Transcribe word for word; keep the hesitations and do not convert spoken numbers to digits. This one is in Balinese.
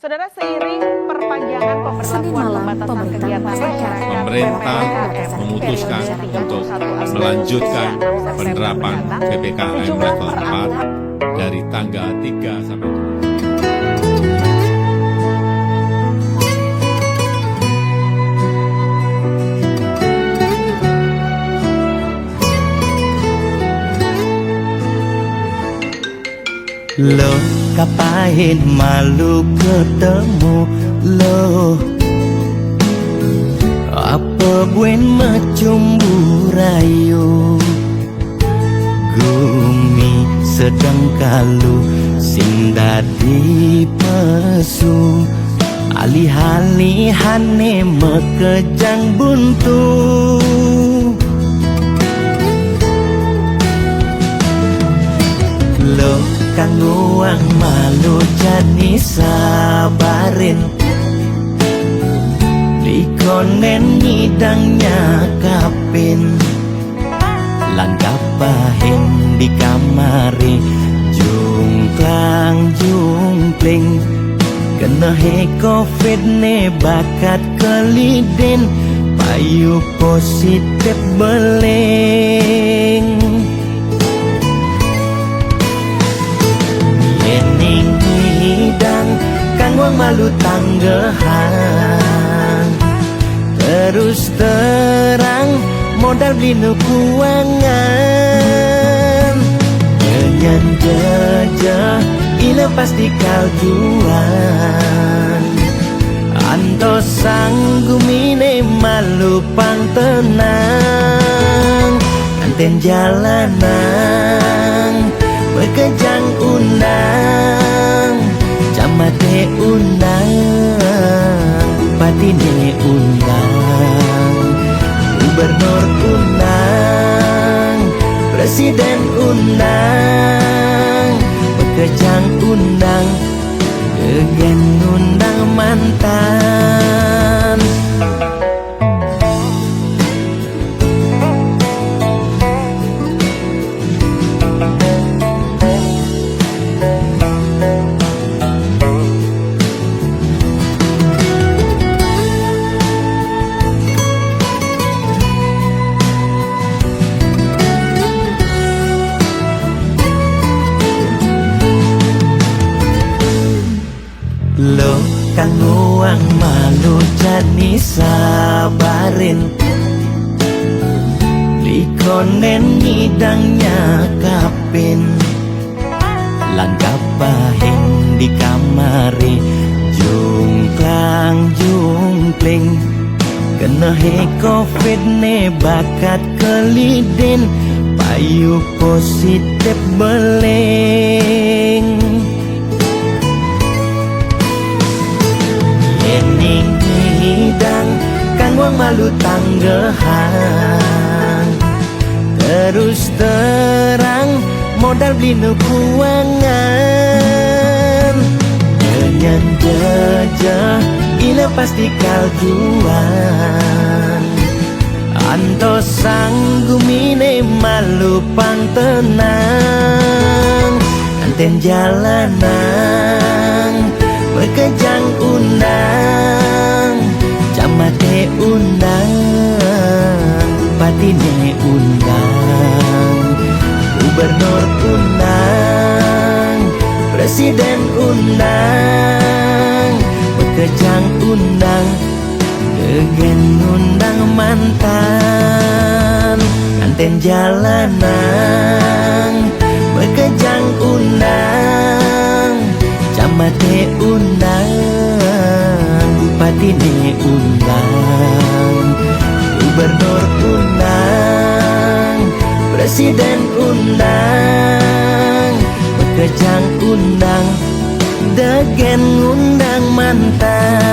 Saudara, seiring perpanjangan pemberlakuan pembatasan kegiatan masyarakat, pemerintah memutuskan untuk melanjutkan penerapan P P K M level empat dari tanggal tiga sampai Lo kapain malu ketemu lo, apa buen macumbu rayu. Gumi sedang kalu sing dadi pesu, alih-alihane mekejang buntu. Lo kang nguang malu jani sabarin, likonen ngidang nyakapin, lan kapahin di kamari jungklang jungkling. Kena he covid ne bakat kelidin, payu positif beling. Yening ngidang kang nguang malu tanggehan, terus terang modal beli nu kuangan. Nyanyan jejeh ila pasti kaljuan, antos sang gumine malu pang tenang. Anten jalanang, bekejang undang, camate undang, patine undang, gubernur undang, presiden undang, bekejang undang, degen undang mantan. Lo kang nguang malu jani sabarin, likonen ngidang nyakapin, lan kapahin di kamari jungklang jungkling. Kena he covid ne bakat kelidin, payu positif beling. Yening ngidang kang nguang malu tanggehan, terus terang modal beli nu kuangan. Nyanyan jejeh ila pasti kaljuan, antos sang gumine malu pang tenang. Anten jalanang, bekejang undang, camate undang, patine undang, gubernur undang, presiden undang, bekejang undang, degen undang mantan. Anten jalanang, bekejang undang, camate undang, patine undang, gubernur undang, presiden undang, bekejang undang, degen undang mantan.